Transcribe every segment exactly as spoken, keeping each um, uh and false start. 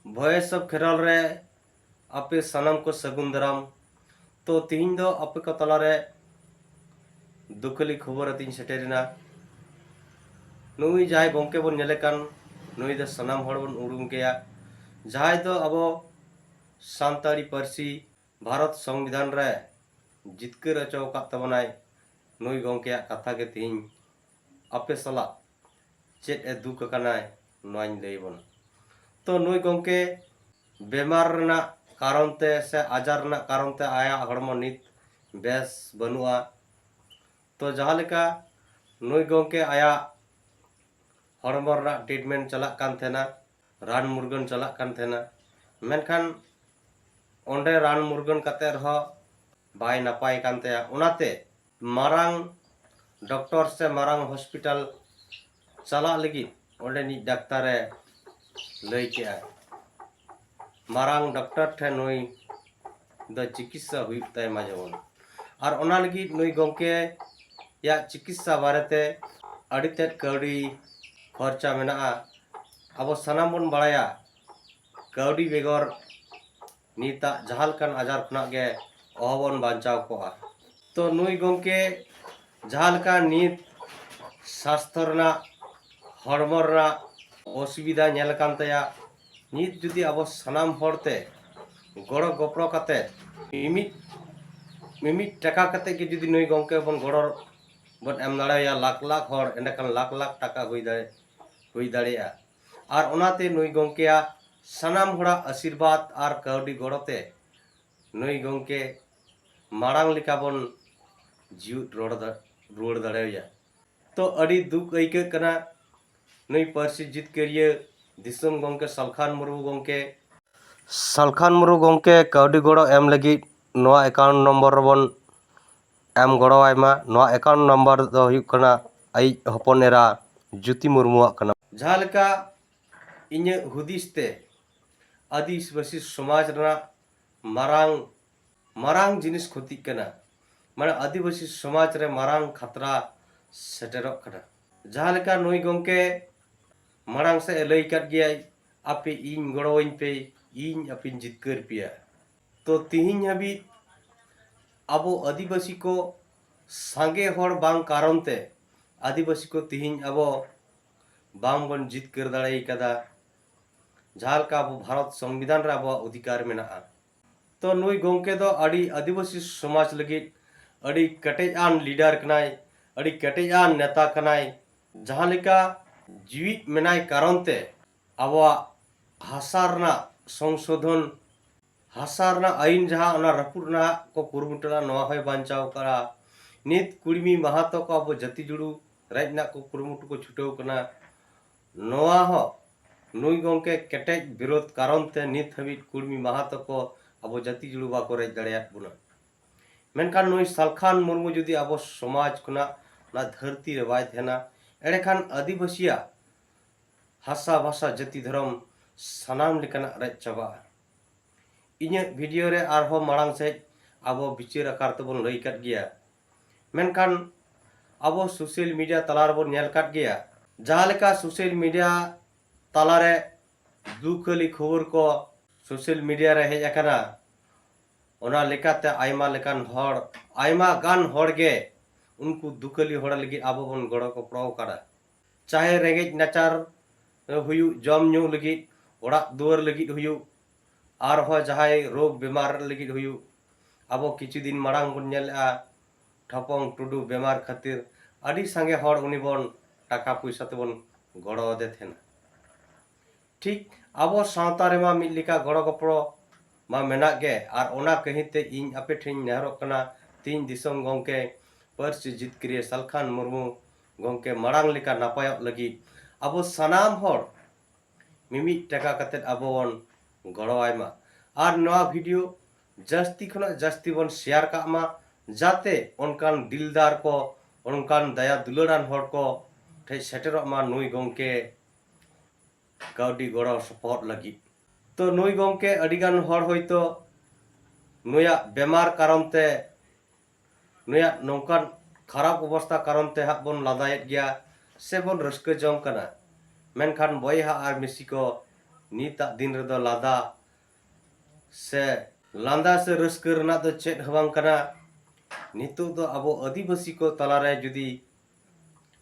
Voice of Kherwal ᱨᱮ ᱟᱯᱮ ᱥᱟᱱᱟᱢ ᱠᱚ ᱥᱟᱹᱜᱩᱱ ᱫᱟᱨᱟᱢ᱾ ᱛᱚ, ᱛᱤᱦᱤᱧ ᱫᱚ ᱟᱯᱮ ᱠᱚ ᱛᱟᱞᱟᱨᱮ ᱫᱩᱠᱷᱟᱹᱞᱤ ᱠᱷᱚᱵᱚᱨ ᱟᱛᱮᱧ ᱥᱮᱴᱮᱨᱮᱱᱟ᱾ ᱱᱩᱭ ᱡᱟᱦᱟᱸᱭ ᱜᱚᱢᱠᱮ ᱵᱚᱱ ᱧᱮᱞᱮ ᱠᱟᱱ, ᱱᱩᱭ ᱫᱚ ᱥᱟᱱᱟᱢ ᱦᱚᱲ ᱵᱚᱱ ᱩᱨᱩᱢ ᱜᱮᱭᱟ, ᱡᱟᱦᱟᱸᱭ ᱫᱚ ᱟᱵᱚ ᱥᱟᱱᱛᱟᱲᱤ ᱯᱟᱹᱨᱥᱤ ᱵᱷᱟᱨᱚᱛ ᱥᱚᱝᱵᱤᱫᱷᱟᱱ ᱨᱮ ᱡᱤᱛᱠᱟᱹᱨ ᱦᱚᱪᱚ ᱟᱠᱟᱫ ᱛᱟᱵᱚᱱᱟᱭ᱾ ᱱᱩᱭ ᱜᱚᱢᱠᱮᱭᱟᱜ ᱠᱟᱛᱷᱟ ᱜᱮ ᱛᱤᱦᱤᱧ ᱟᱯᱮ ᱥᱟᱞᱟᱜ ᱪᱮᱫ ᱮ ᱫᱩᱠ ᱟᱠᱟᱱᱟᱭ, ᱱᱚᱣᱟᱧ ᱞᱟᱹᱭ ᱟᱵᱚᱱᱟ᱾ ᱛᱚ, ᱱᱩᱭ ᱜᱚᱢᱠᱮ ᱵᱮᱢᱟᱨ ᱨᱮᱱᱟᱜ ᱠᱟᱨᱚᱱ ᱛᱮ ᱥᱮ ᱟᱡᱟᱨ ᱨᱮᱱᱟᱜ ᱠᱟᱨᱚᱱ ᱛᱮ ᱟᱭᱟᱜ ᱦᱚᱲᱢᱚ ᱱᱤᱛ ᱵᱮᱥ ᱵᱟᱹᱱᱩᱜᱼᱟ᱾ ᱛᱚ, ᱡᱟᱦᱟᱸ ᱞᱮᱠᱟ ᱱᱩᱭ ᱜᱚᱢᱠᱮ ᱟᱭᱟᱜ ᱦᱚᱲᱢᱚ ᱨᱮᱱᱟᱜ ᱴᱨᱤᱴᱢᱮᱱᱴ ᱪᱟᱞᱟᱜ ᱠᱟᱱ ᱛᱟᱦᱮᱱᱟ, ᱨᱟᱱ ᱢᱩᱨᱜᱟᱹᱱ ᱪᱟᱞᱟᱜ ᱠᱟᱱ ᱛᱟᱦᱮᱱᱟ, ᱢᱮᱱᱠᱷᱟᱱ ᱚᱸᱰᱮ ᱨᱟᱱ ᱢᱩᱨᱜᱟᱹᱱ ᱠᱟᱛᱮ ᱨᱮᱦᱚᱸ ᱵᱟᱭ ᱱᱟᱯᱟᱭ ᱠᱟᱱ ᱛᱟᱭᱟ᱾ ᱚᱱᱟᱛᱮ ᱢᱟᱨᱟᱝ ᱰᱚᱠᱴᱚᱨ ᱥᱮ ᱢᱟᱨᱟᱝ ᱦᱚᱥᱯᱤᱴᱟᱞ ᱪᱟᱞᱟᱜ ᱞᱟᱹᱜᱤᱫ ᱚᱸᱰᱮᱱᱤᱡ ᱰᱟᱠᱛᱟᱨᱮ ᱞᱟᱹᱭ ᱠᱮᱜᱼᱟ, ᱢᱟᱨᱟᱝ ᱰᱚᱠᱴᱚᱨ ᱴᱷᱮᱱ ᱱᱩᱭ ᱫᱚ ᱪᱤᱠᱤᱛᱥᱟ ᱦᱩᱭᱩᱜ ᱛᱟᱭ ᱢᱟ ᱡᱮᱢᱚᱱ᱾ ᱟᱨ ᱚᱱᱟ ᱞᱟᱹᱜᱤᱫ ᱱᱩᱭ ᱜᱚᱢᱠᱮᱭᱟᱜ ᱪᱤᱠᱤᱛᱥᱟ ᱵᱟᱨᱮᱛᱮ ᱟᱹᱰᱤ ᱛᱮᱫ ᱠᱟᱹᱣᱰᱤ ᱠᱷᱚᱨᱪᱟ ᱢᱮᱱᱟᱜᱼᱟ᱾ ᱟᱵᱚ ᱥᱟᱱᱟᱢ ᱵᱚᱱ ᱵᱟᱲᱟᱭᱟ, ᱠᱟᱹᱣᱰᱤ ᱵᱮᱜᱚᱨ ᱱᱤᱛᱟᱜ ᱡᱟᱦᱟᱸ ᱞᱮᱠᱟᱱ ᱟᱡᱟᱨ ᱠᱷᱚᱱᱟᱜ ᱜᱮ ᱚᱦᱚᱵᱚᱱ ᱵᱟᱧᱪᱟᱣ ᱠᱚᱜᱼᱟ᱾ ᱛᱚ, ᱱᱩᱭ ᱜᱚᱢᱠᱮ ᱡᱟᱦᱟᱸ ᱞᱮᱠᱟ ᱱᱤᱛ ᱥᱟᱥᱛᱷᱚ ᱨᱮᱱᱟᱜ, ᱦᱚᱲᱢᱚ ᱨᱮᱱᱟᱜ ᱚᱥᱩᱵᱤᱫᱷᱟ ᱧᱮᱞ ᱟᱠᱟᱱ ᱛᱟᱭᱟ, ᱱᱤᱛ ᱡᱩᱫᱤ ᱟᱵᱚ ᱥᱟᱱᱟᱢ ᱦᱚᱲᱛᱮ ᱜᱚᱲᱚ ᱜᱚᱯᱚᱲᱚ ᱠᱟᱛᱮ ᱢᱤᱢᱤᱫ ᱢᱤᱢᱤᱫ ᱴᱟᱠᱟ ᱠᱟᱛᱮ ᱜᱮ ᱡᱩᱫᱤ ᱱᱩᱭ ᱜᱚᱢᱠᱮ ᱵᱚᱱ ᱜᱚᱲᱚ ᱵᱚᱱ ᱮᱢ ᱫᱟᱲᱮᱣᱟᱭᱟ ᱞᱟᱠᱷ ᱞᱟᱠᱷ ᱦᱚᱲ, ᱮᱸᱰᱮᱠᱷᱟᱱ ᱞᱟᱠᱷ ᱞᱟᱠᱷ ᱴᱟᱠᱟ ᱦᱩᱭ ᱫᱟᱲᱮ ᱦᱩᱭ ᱫᱟᱲᱮᱭᱟᱜᱼᱟ᱾ ᱟᱨ ᱚᱱᱟᱛᱮ ᱱᱩᱭ ᱜᱚᱢᱠᱮᱭᱟᱜ ᱥᱟᱱᱟᱢ ᱦᱚᱲᱟᱜ ᱟᱥᱤᱨᱵᱟᱫᱽ ᱟᱨ ᱠᱟᱹᱣᱰᱤ ᱜᱚᱲᱚ ᱛᱮ ᱱᱩᱭ ᱜᱚᱢᱠᱮ ᱢᱟᱲᱟᱝ ᱞᱮᱠᱟ ᱵᱚᱱ ᱡᱤᱣᱮᱫ ᱨᱚᱲ ᱫᱟ-, ᱨᱩᱣᱟᱹᱲ ᱫᱟᱲᱮᱣᱟᱭᱟ᱾ ᱛᱚ, ᱟᱹᱰᱤ ᱫᱩᱠ ᱟᱹᱭᱠᱟᱹᱜ ᱠᱟᱱᱟ ᱱᱩᱭ ᱯᱟᱹᱨᱥᱤ ᱡᱤᱛᱠᱟᱹᱨᱤᱭᱟᱹ ᱫᱤᱥᱚᱢ ᱜᱚᱢᱠᱮ ᱥᱟᱞᱠᱷᱟᱱ ᱢᱩᱨᱢᱩ ᱜᱚᱢᱠᱮ᱾ ᱥᱟᱞᱠᱷᱟᱱ ᱢᱩᱨᱢᱩ ᱜᱚᱢᱠᱮ ᱠᱟᱹᱣᱰᱤ ᱜᱚᱲᱚ ᱮᱢ ᱞᱟᱹᱜᱤᱫ ᱱᱚᱣᱟ ᱮᱠᱟᱣᱩᱱᱴ ᱱᱚᱢᱵᱚᱨ ᱨᱮᱵᱚᱱ ᱮᱢ ᱜᱚᱲᱚ ᱟᱭ ᱢᱟ᱾ ᱱᱚᱣᱟ ᱮᱠᱟᱣᱩᱱᱴ ᱱᱟᱢᱵᱟᱨ ᱫᱚ ᱦᱩᱭᱩᱜ ᱠᱟᱱᱟ ᱟᱭᱤᱡ ᱦᱚᱯᱚᱱ ᱮᱨᱟ ᱡᱩᱛᱤ ᱢᱩᱨᱢᱩᱣᱟᱜ ᱠᱟᱱᱟ᱾ ᱡᱟᱦᱟᱸ ᱞᱮᱠᱟ ᱤᱧᱟᱹᱜ ᱦᱩᱫᱤᱥ ᱛᱮ ᱟᱹᱫᱤᱵᱟᱹᱥᱤ ᱥᱚᱢᱟᱡᱽ ᱨᱮᱱᱟᱜ ᱢᱟᱨᱟᱝ, ᱢᱟᱨᱟᱝ ᱡᱤᱱᱤᱥ ᱠᱷᱚᱛᱤᱜ ᱠᱟᱱᱟ, ᱢᱟᱱᱮ ᱟᱹᱫᱤᱵᱟᱹᱥᱤ ᱥᱚᱢᱟᱡᱽ ᱨᱮ ᱢᱟᱨᱟᱝ ᱠᱷᱟᱛᱨᱟ ᱥᱮᱴᱮᱨᱚᱜ ᱠᱟᱱᱟ᱾ ᱡᱟᱦᱟᱸ ᱞᱮᱠᱟ ᱱᱩᱭ ᱜᱚᱢᱠᱮ ᱢᱟᱲᱟᱝ ᱥᱮᱫ ᱮ ᱞᱟᱹᱭ ᱟᱠᱟᱫ ᱜᱮᱭᱟᱭ, ᱟᱯᱮ ᱤᱧ ᱜᱚᱲᱚᱣᱟᱹᱧ ᱯᱮ, ᱤᱧ ᱟᱯᱮᱧ ᱡᱤᱛᱠᱟᱹᱨ ᱯᱮᱭᱟ᱾ ᱛᱚ ᱛᱤᱦᱤᱧ ᱦᱟᱹᱵᱤᱡ ᱟᱵᱚ ᱟᱹᱫᱤᱵᱟᱹᱥᱤ ᱠᱚ ᱥᱟᱸᱜᱮ ᱦᱚᱲ ᱵᱟᱝ ᱠᱟᱨᱚᱱ ᱛᱮ ᱟᱹᱫᱤᱵᱟᱹᱥᱤ ᱠᱚ ᱛᱤᱦᱤᱧ ᱟᱵᱚ ᱵᱟᱝ ᱵᱚᱱ ᱡᱤᱛᱠᱟᱹᱨ ᱫᱟᱲᱮ ᱠᱟᱫᱟ᱾ ᱡᱟᱦᱟᱸ ᱞᱮᱠᱟ ᱟᱵᱚ ᱵᱷᱟᱨᱚᱛ ᱥᱚᱝᱵᱤᱫᱷᱟᱱ ᱨᱮ ᱟᱵᱚᱣᱟᱜ ᱚᱫᱷᱤᱠᱟᱨ ᱢᱮᱱᱟᱜᱼᱟ᱾ ᱛᱚ ᱱᱩᱭ ᱜᱚᱢᱠᱮ ᱫᱚ ᱟᱹᱰᱤ ᱟᱹᱫᱤᱵᱟᱹᱥᱤ ᱥᱚᱢᱟᱡᱽ ᱞᱟᱹᱜᱤᱫ ᱟᱹᱰᱤ ᱠᱮᱴᱮᱡ ᱟᱱ ᱞᱤᱰᱟᱨ ᱠᱟᱱᱟᱭ, ᱟᱹᱰᱤ ᱠᱮᱴᱮᱡ ᱟᱱ ᱱᱮᱛᱟ ᱠᱟᱱᱟᱭ᱾ ᱡᱟᱦᱟᱸ ᱞᱮᱠᱟ ᱡᱤᱣᱤᱫ ᱢᱮᱱᱟᱭ ᱠᱟᱨᱚᱱ ᱛᱮ ᱟᱵᱚᱣᱟᱜ ᱦᱟᱥᱟ ᱨᱮᱱᱟᱜ ᱥᱚᱝᱥᱳᱫᱷᱚᱱ, ᱦᱟᱥᱟ ᱨᱮᱱᱟᱜ ᱟᱹᱭᱤᱱ ᱡᱟᱦᱟᱸ ᱚᱱᱟ ᱨᱟᱹᱯᱩᱫ ᱨᱮᱱᱟᱜ ᱠᱚ ᱠᱩᱨᱩᱢᱩᱴᱩ ᱞᱮᱫᱟ, ᱱᱚᱣᱟ ᱦᱚᱸᱭ ᱵᱟᱧᱪᱟᱣ ᱟᱠᱟᱫᱼᱟ᱾ ᱱᱤᱛ ᱠᱩᱲᱢᱤ ᱢᱟᱦᱟᱛᱚ ᱠᱚ ᱟᱵᱚ ᱡᱟᱹᱛᱤ ᱡᱩᱲᱩ ᱨᱮᱡ ᱨᱮᱱᱟᱜ ᱠᱚ ᱠᱩᱨᱩᱢᱩᱴᱩ ᱠᱚ ᱪᱷᱩᱴᱟᱹᱣ ᱠᱟᱱᱟ᱾ ᱱᱚᱣᱟ ᱦᱚᱸ ᱱᱩᱭ ᱜᱚᱢᱠᱮ ᱠᱮᱴᱮᱡ ᱵᱤᱨᱳᱫᱷ ᱠᱟᱨᱚᱱ ᱛᱮ ᱱᱤᱛ ᱦᱟᱹᱵᱤᱡ ᱠᱩᱲᱢᱤ ᱢᱟᱦᱟᱛᱚ ᱠᱚ ᱟᱵᱚ ᱡᱟᱹᱛᱤ ᱡᱩᱲᱩ ᱵᱟᱠᱚ ᱨᱮᱡ ᱫᱟᱲᱮᱭᱟᱫ ᱵᱚᱱᱟ᱾ ᱢᱮᱱᱠᱷᱟᱱ ᱱᱩᱭ ᱥᱟᱞᱠᱷᱟᱱ ᱢᱩᱨᱢᱩ ᱡᱩᱫᱤ ᱟᱵᱚ ᱥᱚᱢᱟᱡᱽ ᱠᱷᱚᱱᱟᱜ ᱚᱱᱟ ᱫᱷᱟᱹᱨᱛᱤ ᱨᱮ ᱵᱟᱭ ᱛᱟᱦᱮᱱᱟ, ᱮᱸᱰᱮᱠᱷᱟᱱ ᱟᱹᱫᱤᱵᱟᱹᱥᱤᱭᱟᱜ ᱦᱟᱥᱟ ᱵᱷᱟᱥᱟ ᱡᱟᱹᱛᱤ ᱫᱷᱚᱨᱚᱢ ᱥᱟᱱᱟᱢ ᱞᱮᱠᱟᱱᱟᱜ ᱨᱮᱡ ᱪᱟᱵᱟᱜᱼᱟ᱾ ᱤᱧᱟᱹᱜ ᱵᱷᱤᱰᱤᱭᱳ ᱨᱮ ᱟᱨᱦᱚᱸ ᱢᱟᱲᱟᱝ ᱥᱮᱫ ᱟᱵᱚ ᱵᱤᱪᱟᱹᱨ ᱟᱠᱟᱨ ᱛᱮᱵᱚᱱ ᱞᱟᱹᱭ ᱠᱟᱫ ᱜᱮᱭᱟ, ᱢᱮᱱᱠᱷᱟᱱ ᱟᱵᱚ ᱥᱳᱥᱟᱞ ᱢᱤᱰᱤᱭᱟ ᱛᱟᱞᱟ ᱨᱮᱵᱚᱱ ᱧᱮᱞ ᱠᱟᱫ ᱜᱮᱭᱟ, ᱡᱟᱦᱟᱸ ᱞᱮᱠᱟ ᱥᱳᱥᱟᱞ ᱢᱤᱰᱤᱭᱟ ᱛᱟᱞᱟᱨᱮ ᱫᱩᱠᱷᱟᱹᱞᱤ ᱠᱷᱚᱵᱚᱨ ᱠᱚ ᱥᱳᱥᱟᱞ ᱢᱤᱰᱤᱭᱟ ᱨᱮ ᱦᱮᱡ ᱟᱠᱟᱱᱟ, ᱚᱱᱟ ᱞᱮᱠᱟᱛᱮ ᱟᱭᱢᱟ ᱞᱮᱠᱟᱱ ᱦᱚᱲ, ᱟᱭᱢᱟ ᱜᱟᱱ ᱦᱚᱲ ᱜᱮ ᱩᱱᱠᱩ ᱫᱩᱠᱷᱟᱹᱞᱤ ᱦᱚᱲ ᱞᱟᱹᱜᱤᱫ ᱟᱵᱚ ᱵᱚᱱ ᱜᱚᱲᱚ ᱜᱚᱯᱚᱲᱚ ᱟᱠᱟᱫᱟ᱾ ᱪᱟᱦᱮ ᱨᱮᱸᱜᱮᱡ ᱱᱟᱪᱟᱨ ᱦᱩᱭᱩᱜ, ᱡᱚᱢ ᱧᱩ ᱞᱟᱹᱜᱤᱫ, ᱚᱲᱟᱜ ᱫᱩᱣᱟᱹᱨ ᱞᱟᱹᱜᱤᱫ ᱦᱩᱭᱩᱜ, ᱟᱨᱦᱚᱸ ᱡᱟᱦᱟᱸᱭ ᱨᱳᱜᱽ ᱵᱮᱢᱟᱨ ᱞᱟᱹᱜᱤᱫ ᱦᱩᱭᱩᱜ, ᱟᱵᱚ ᱠᱤᱪᱷᱩ ᱫᱤᱱ ᱢᱟᱲᱟᱝ ᱵᱚᱱ ᱧᱮᱞᱮᱜᱼᱟ, ᱴᱷᱚᱯᱚᱝ ᱴᱩᱰᱩ ᱵᱮᱢᱟᱨ ᱠᱷᱟᱹᱛᱤᱨ ᱟᱹᱰᱤ ᱥᱟᱸᱜᱮ ᱦᱚᱲ ᱩᱱᱤ ᱵᱚᱱ ᱴᱟᱠᱟ ᱯᱚᱭᱥᱟ ᱛᱮᱵᱚᱱ ᱜᱚᱲᱚ ᱟᱫᱮ ᱛᱟᱦᱮᱱᱟ᱾ ᱴᱷᱤᱠ ᱟᱵᱚ ᱥᱟᱶᱛᱟ ᱨᱮᱢᱟ ᱢᱤᱫ ᱞᱮᱠᱟ ᱜᱚᱲᱚ ᱜᱚᱯᱚᱲᱚ ᱢᱟ ᱢᱮᱱᱟᱜ ᱜᱮ, ᱟᱨ ᱚᱱᱟ ᱠᱟᱹᱦᱤ ᱛᱮ ᱤᱧ ᱟᱯᱮ ᱴᱷᱮᱱ ᱤᱧ ᱱᱮᱦᱚᱨᱚᱜ ᱠᱟᱱᱟ, ᱛᱤᱦᱤᱧ ᱫᱤᱥᱚᱢ ᱜᱚᱢᱠᱮ, ᱯᱟᱹᱨᱥᱤ ᱡᱤᱛᱠᱟᱹᱨᱤᱭᱟᱹ ᱥᱟᱞᱠᱷᱟᱱ ᱢᱩᱨᱢᱩ ᱜᱚᱢᱠᱮ ᱢᱟᱲᱟᱝ ᱞᱮᱠᱟ ᱱᱟᱯᱟᱭᱚᱜ ᱞᱟᱹᱜᱤᱫ ᱟᱵᱚ ᱥᱟᱱᱟᱢ ᱦᱚᱲ ᱢᱤᱢᱤᱫ ᱴᱟᱠᱟ ᱠᱟᱛᱮᱫ ᱟᱵᱚ ᱵᱚᱱ ᱜᱚᱲᱚ ᱟᱭ ᱢᱟ᱾ ᱟᱨ ᱱᱚᱣᱟ ᱵᱷᱤᱰᱤᱭᱳ ᱡᱟᱹᱥᱛᱤ ᱠᱷᱚᱱᱟᱜ ᱡᱟᱹᱥᱛᱤ ᱵᱚᱱ ᱥᱮᱭᱟᱨ ᱠᱟᱜ ᱢᱟ, ᱡᱟᱛᱮ ᱚᱱᱠᱟᱱ ᱫᱤᱞᱫᱟᱨ ᱠᱚ, ᱚᱱᱠᱟᱱ ᱫᱟᱭᱟ ᱫᱩᱞᱟᱹᱲᱟᱱ ᱦᱚᱲ ᱠᱚ ᱴᱷᱮᱱ ᱥᱮᱴᱮᱨᱚᱜ ᱢᱟ ᱱᱩᱭ ᱜᱚᱢᱠᱮ ᱠᱟᱹᱣᱰᱤ ᱜᱚᱲᱚ ᱥᱚᱯᱚᱦᱚᱫ ᱞᱟᱹᱜᱤᱫ᱾ ᱛᱚ ᱱᱩᱭ ᱜᱚᱢᱠᱮ ᱟᱹᱰᱤᱜᱟᱱ ᱦᱚᱲ ᱦᱚᱭᱛᱳ ᱱᱩᱭᱟᱜ ᱵᱮᱢᱟᱨ ᱠᱟᱨᱚᱱ ᱛᱮ, ᱱᱩᱭᱟᱜ ᱱᱚᱝᱠᱟᱱ ᱠᱷᱟᱨᱟᱯ ᱚᱵᱚᱥᱛᱟ ᱠᱟᱨᱚᱱ ᱛᱮ ᱦᱟᱸᱜ ᱵᱚᱱ ᱞᱟᱸᱫᱟᱭᱮᱫ ᱜᱮᱭᱟ ᱥᱮᱵᱚᱱ ᱨᱟᱹᱥᱠᱟᱹ ᱡᱚᱝ ᱠᱟᱱᱟ, ᱢᱮᱱᱠᱷᱟᱱ ᱵᱚᱭᱦᱟ ᱟᱨ ᱢᱤᱥᱤ ᱠᱚ, ᱱᱤᱛᱟᱜ ᱫᱤᱱ ᱨᱮᱫᱚ ᱞᱟᱸᱫᱟ ᱥᱮ ᱞᱟᱸᱫᱟ ᱥᱮ ᱨᱟᱹᱥᱠᱟᱹ ᱨᱮᱱᱟᱜ ᱫᱚ ᱪᱮᱫ ᱦᱚᱸ ᱵᱟᱝ ᱠᱟᱱᱟ᱾ ᱱᱤᱛᱚᱜ ᱫᱚ ᱟᱵᱚ ᱟᱹᱫᱤᱵᱟᱹᱥᱤ ᱠᱚ ᱛᱟᱞᱟᱨᱮ ᱡᱩᱫᱤ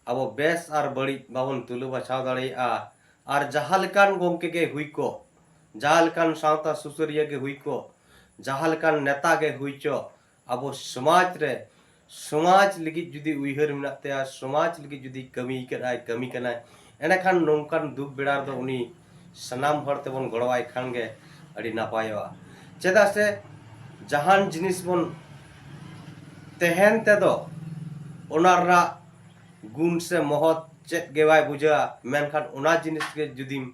ᱟᱵᱚ ᱵᱮᱥ ᱟᱨ ᱵᱟᱹᱲᱤᱡ ᱵᱟᱵᱚᱱ ᱛᱩᱞᱟᱹ ᱵᱟᱪᱷᱟᱣ ᱫᱟᱲᱮᱭᱟᱜᱼᱟ, ᱟᱨ ᱡᱟᱦᱟᱸ ᱞᱮᱠᱟᱱ ᱜᱚᱢᱠᱮ ᱜᱮ ᱦᱩᱭ ᱠᱚᱜ, ᱡᱟᱦᱟᱸ ᱞᱮᱠᱟᱱ ᱥᱟᱶᱛᱟ ᱥᱩᱥᱟᱹᱨᱤᱭᱟᱹ ᱜᱮ ᱦᱩᱭ ᱠᱚᱜ, ᱡᱟᱦᱟᱸ ᱞᱮᱠᱟᱱ ᱱᱮᱛᱟ ᱜᱮ ᱦᱩᱭ ᱪᱚ, ᱟᱵᱚ ᱥᱚᱢᱟᱡᱽ ᱨᱮ, ᱥᱚᱢᱟᱡᱽ ᱞᱟᱹᱜᱤᱫ ᱡᱩᱫᱤ ᱩᱭᱦᱟᱹᱨ ᱢᱮᱱᱟᱜ ᱛᱟᱭᱟ, ᱥᱚᱢᱟᱡᱽ ᱞᱟᱹᱜᱤᱫ ᱡᱩᱫᱤ ᱠᱟᱹᱢᱤ ᱠᱟᱱᱟᱭ, ᱠᱟᱹᱢᱤ ᱠᱟᱱᱟᱭ, ᱮᱸᱰᱮᱠᱷᱟᱱ ᱱᱚᱝᱠᱟᱱ ᱫᱩᱠ ᱵᱮᱲᱟ ᱨᱮᱫᱚ ᱩᱱᱤ ᱥᱟᱱᱟᱢ ᱦᱚᱲ ᱛᱮᱵᱚᱱ ᱜᱚᱲᱚᱣᱟᱭ ᱠᱷᱟᱱ ᱜᱮ ᱟᱹᱰᱤ ᱱᱟᱯᱟᱭᱚᱜᱼᱟ᱾ ᱪᱮᱫᱟᱜ ᱥᱮ ᱡᱟᱦᱟᱱ ᱡᱤᱱᱤᱥ ᱵᱚᱱ ᱛᱟᱦᱮᱱ ᱛᱮᱫᱚ ᱚᱱᱟ ᱨᱮᱱᱟᱜ ᱜᱩᱱ ᱥᱮ ᱢᱚᱦᱚᱛ ᱪᱮᱫ ᱜᱮ ᱵᱟᱭ ᱵᱩᱡᱷᱟᱹᱜᱼᱟ, ᱢᱮᱱᱠᱷᱟᱱ ᱚᱱᱟ ᱡᱤᱱᱤᱥ ᱜᱮ ᱡᱩᱫᱤᱢ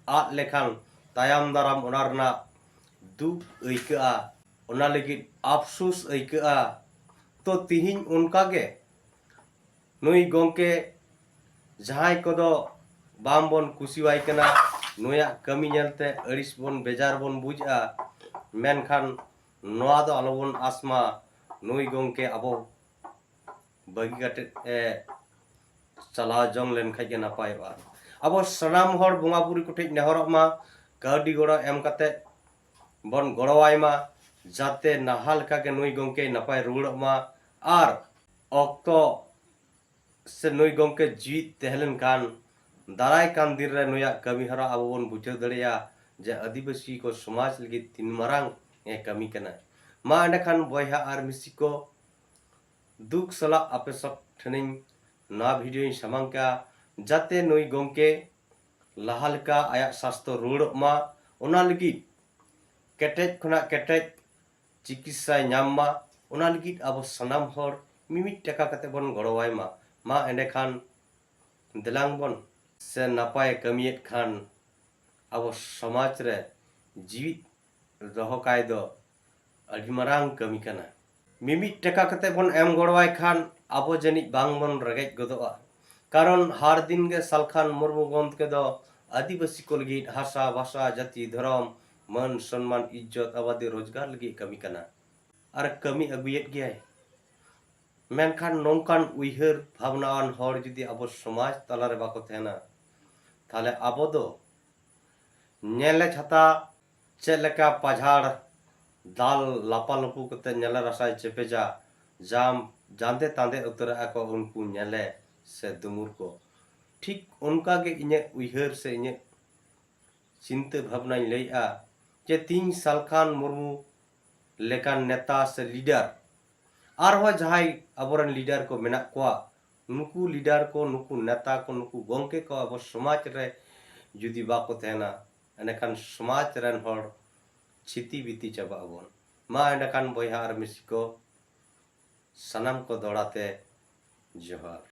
ᱟᱫ ᱞᱮᱠᱷᱟᱱ ᱛᱟᱭᱚᱢ ᱫᱟᱨᱟᱢ ᱚᱱᱟ ᱨᱮᱱᱟᱜ ᱫᱩᱠ ᱟᱹᱭᱠᱟᱹᱜᱼᱟ, ᱚᱱᱟ ᱞᱟᱹᱜᱤᱫ ᱟᱯᱥᱳᱥ ᱟᱹᱭᱠᱟᱹᱜᱼᱟ᱾ ᱛᱚ ᱛᱤᱦᱤᱧ ᱚᱱᱠᱟ ᱜᱮ ᱱᱩᱭ ᱜᱚᱢᱠᱮ ᱡᱟᱦᱟᱸᱭ ᱠᱚᱫᱚ ᱵᱟᱝ ᱵᱚᱱ ᱠᱩᱥᱤᱣᱟᱭ ᱠᱟᱱᱟ, ᱱᱩᱭᱟᱜ ᱠᱟᱹᱢᱤ ᱧᱮᱞᱛᱮ ᱟᱹᱲᱤᱥ ᱵᱚᱱ ᱵᱮᱡᱟᱨ ᱵᱚᱱ ᱵᱩᱡᱽᱼᱟ, ᱢᱮᱱᱠᱷᱟᱱ ᱱᱚᱣᱟ ᱫᱚ ᱟᱞᱚᱵᱚᱱ ᱟᱥ ᱢᱟ, ᱱᱩᱭ ᱜᱚᱢᱠᱮ ᱟᱵᱚ ᱵᱟᱹᱜᱤ ᱠᱟᱛᱮᱫ ᱮ ᱪᱟᱞᱟᱣ ᱡᱚᱝ ᱞᱮᱱᱠᱷᱟᱡ ᱜᱮ ᱱᱟᱯᱟᱭᱚᱜᱼᱟ᱾ ᱟᱵᱚ ᱥᱟᱱᱟᱢ ᱦᱚᱲ ᱵᱚᱸᱜᱟ ᱵᱩᱨᱩ ᱠᱚᱴᱷᱮᱡ ᱱᱮᱦᱚᱨᱚᱜ ᱢᱟ, ᱠᱟᱹᱣᱰᱤ ᱜᱚᱲᱚ ᱮᱢ ᱠᱟᱛᱮᱫ ᱵᱚᱱ ᱜᱚᱲᱚᱣᱟᱭ ᱢᱟ, ᱡᱟᱛᱮ ᱱᱟᱦᱟ ᱞᱮᱠᱟᱜᱮ ᱱᱩᱭ ᱜᱚᱢᱠᱮ ᱱᱟᱯᱟᱭ ᱨᱩᱣᱟᱹᱲᱚᱜ ᱢᱟ᱾ ᱟᱨ ᱚᱠᱛᱚ ᱥᱮ ᱱᱩᱭ ᱜᱚᱢᱠᱮ ᱡᱤᱣᱤᱫ ᱛᱟᱦᱮᱸ ᱞᱮᱱᱠᱷᱟᱱ ᱫᱟᱨᱟᱭ ᱠᱟᱱ ᱫᱤᱱ ᱨᱮ ᱱᱩᱭᱟᱜ ᱠᱟᱹᱢᱤ ᱦᱚᱨᱟ ᱟᱵᱚ ᱵᱚᱱ ᱵᱩᱡᱷᱟᱹᱣ ᱫᱟᱲᱮᱭᱟᱜᱼᱟ ᱡᱮ ᱟᱹᱫᱤᱵᱟᱹᱥᱤ ᱠᱚ ᱥᱚᱢᱟᱡᱽ ᱞᱟᱹᱜᱤᱫ ᱛᱤᱱ ᱢᱟᱨᱟᱝ ᱮ ᱠᱟᱹᱢᱤ ᱠᱟᱱᱟ᱾ ᱢᱟ ᱮᱸᱰᱮᱠᱷᱟᱱ ᱵᱚᱭᱦᱟ ᱟᱨ ᱢᱤᱥᱤ ᱠᱚ, ᱫᱩᱠ ᱥᱟᱞᱟᱜ ᱟᱯᱮ ᱥᱚᱵ ᱴᱷᱮᱱᱤᱧ ᱱᱚᱣᱟ ᱵᱷᱤᱰᱤᱭᱳᱧ ᱥᱟᱢᱟᱝ ᱠᱮᱜᱼᱟ, ᱡᱟᱛᱮ ᱱᱩᱭ ᱜᱚᱢᱠᱮ ᱞᱟᱦᱟ ᱞᱮᱠᱟ ᱟᱭᱟᱜ ᱥᱟᱥᱛᱷᱚ ᱨᱩᱣᱟᱹᱲᱚᱜ ᱢᱟ, ᱚᱱᱟ ᱞᱟᱹᱜᱤᱫ ᱠᱮᱴᱮᱡ ᱠᱷᱚᱱᱟᱜ ᱠᱮᱴᱮᱡ ᱪᱤᱠᱤᱛᱥᱟᱭ ᱧᱟᱢ ᱢᱟ, ᱚᱱᱟ ᱞᱟᱹᱜᱤᱫ ᱟᱵᱚ ᱥᱟᱱᱟᱢ ᱦᱚᱲ ᱢᱤᱢᱤᱫ ᱴᱟᱠᱟ ᱠᱟᱛᱮ ᱵᱚᱱ ᱜᱚᱲᱚᱣᱟᱭ ᱢᱟ᱾ ᱢᱟ ᱮᱸᱰᱮᱠᱷᱟᱱ ᱫᱮᱞᱟᱝ ᱵᱚᱱ ᱥᱮ ᱱᱟᱯᱟᱭᱮ ᱠᱟᱹᱢᱤᱭᱮᱫ ᱠᱷᱟᱱ ᱟᱵᱚ ᱥᱚᱢᱟᱡᱽ ᱨᱮ ᱡᱤᱣᱤᱫ ᱫᱚᱦᱚ ᱠᱟᱭ ᱫᱚ ᱟᱹᱰᱤ ᱢᱟᱨᱟᱝ ᱠᱟᱹᱢᱤ ᱠᱟᱱᱟ᱾ ᱢᱤᱢᱤᱫ ᱴᱟᱠᱟ ᱠᱟᱛᱮ ᱵᱚᱱ ᱮᱢ ᱜᱚᱲᱚᱣᱟᱭ ᱠᱷᱟᱱ ᱟᱵᱚ ᱡᱟᱹᱱᱤᱡ ᱵᱟᱝ ᱵᱚᱱ ᱨᱮᱸᱜᱮᱡ ᱜᱚᱫᱚᱜᱼᱟ, ᱠᱟᱨᱚᱱ ᱦᱟᱨ ᱫᱤᱱ ᱜᱮ ᱥᱟᱞᱠᱷᱟᱱ ᱢᱩᱨᱢᱩ ᱜᱚᱢᱠᱮ ᱫᱚ ᱟᱹᱫᱤᱵᱟᱹᱥᱤ ᱠᱚ ᱞᱟᱹᱜᱤᱫ ᱦᱟᱥᱟ, ᱵᱷᱟᱥᱟ, ᱡᱟᱹᱛᱤ, ᱫᱷᱚᱨᱚᱢ, ᱢᱟᱹᱱ, ᱥᱚᱱᱢᱟᱱ, ᱤᱡᱽᱡᱚᱛ, ᱟᱵᱟᱫᱤ, ᱨᱳᱡᱽᱜᱟᱨ ᱞᱟᱹᱜᱤᱫ ᱠᱟᱹᱢᱤ ᱠᱟᱱᱟ ᱟᱨ ᱠᱟᱹᱢᱤ ᱟᱹᱜᱩᱭᱮᱫ ᱜᱮᱭᱟᱭ᱾ ᱢᱮᱱᱠᱷᱟᱱ ᱱᱚᱝᱠᱟᱱ ᱩᱭᱦᱟᱹᱨ ᱵᱷᱟᱵᱽᱱᱟᱣᱟᱱ ᱦᱚᱲ ᱡᱩᱫᱤ ᱟᱵᱚ ᱥᱚᱢᱟᱡᱽ ᱛᱟᱞᱟᱨᱮ ᱵᱟᱠᱚ ᱛᱟᱦᱮᱱᱟ, ᱛᱟᱦᱞᱮ ᱟᱵᱚ ᱫᱚ ᱧᱮᱞᱮ ᱪᱷᱟᱛᱟ ᱪᱮᱫ ᱞᱮᱠᱟ ᱯᱟᱡᱷᱟᱲ ᱫᱟᱞ ᱞᱟᱯᱟᱞᱩᱯᱩ ᱠᱟᱛᱮ ᱧᱮᱞᱮ ᱨᱟᱥᱟᱭ ᱪᱮᱯᱮᱡᱟ, ᱡᱟᱢ ᱡᱟᱸᱫᱮ ᱛᱟᱸᱫᱮ ᱩᱛᱟᱹᱨᱟᱜᱼᱟ ᱠᱚ ᱩᱱᱠᱩ ᱧᱮᱞᱮ ᱥᱮ ᱫᱩᱢᱩᱨ ᱠᱚ᱾ ᱴᱷᱤᱠ ᱚᱱᱠᱟ ᱜᱮ ᱤᱧᱟᱹᱜ ᱩᱭᱦᱟᱹᱨ ᱥᱮ ᱤᱧᱟᱹᱜ ᱪᱤᱱᱛᱟᱹ ᱵᱷᱟᱵᱽᱱᱟᱧ ᱞᱟᱹᱭᱮᱜᱼᱟ ᱡᱮ ᱛᱤᱧ ᱥᱟᱞᱠᱷᱟᱱ ᱢᱩᱨᱢᱩ ᱞᱮᱠᱟᱱ ᱱᱮᱛᱟ ᱥᱮ ᱞᱤᱰᱟᱨ, ᱟᱨᱦᱚᱸ ᱡᱟᱦᱟᱸᱭ ᱟᱵᱚᱨᱮᱱ ᱞᱤᱰᱟᱨ ᱠᱚ ᱢᱮᱱᱟᱜ ᱠᱚᱣᱟ, ᱱᱩᱠᱩ ᱞᱤᱰᱟᱨ ᱠᱚ, ᱱᱩᱠᱩ ᱱᱮᱛᱟ ᱠᱚ, ᱱᱩᱠᱩ ᱜᱚᱢᱠᱮ ᱠᱚ ᱟᱵᱚ ᱥᱚᱢᱟᱡᱽ ᱨᱮ ᱡᱩᱫᱤ ᱵᱟᱠᱚ ᱛᱟᱦᱮᱱᱟ, ᱮᱸᱰᱮᱠᱷᱟᱱ ᱥᱚᱢᱟᱡᱽ ᱨᱮᱱ ᱦᱚᱲ ᱪᱷᱤᱛᱤ ᱵᱤᱛᱤ ᱪᱟᱵᱟᱜ ᱟᱵᱚᱱ᱾ ᱢᱟ ᱮᱸᱰᱮᱠᱷᱟᱱ ᱵᱚᱭᱦᱟ ᱟᱨ ᱢᱤᱥᱤ ᱠᱚ, ᱥᱟᱱᱟᱢ ᱠᱚ ᱫᱚᱲᱟᱛᱮ ᱡᱚᱦᱟᱨ᱾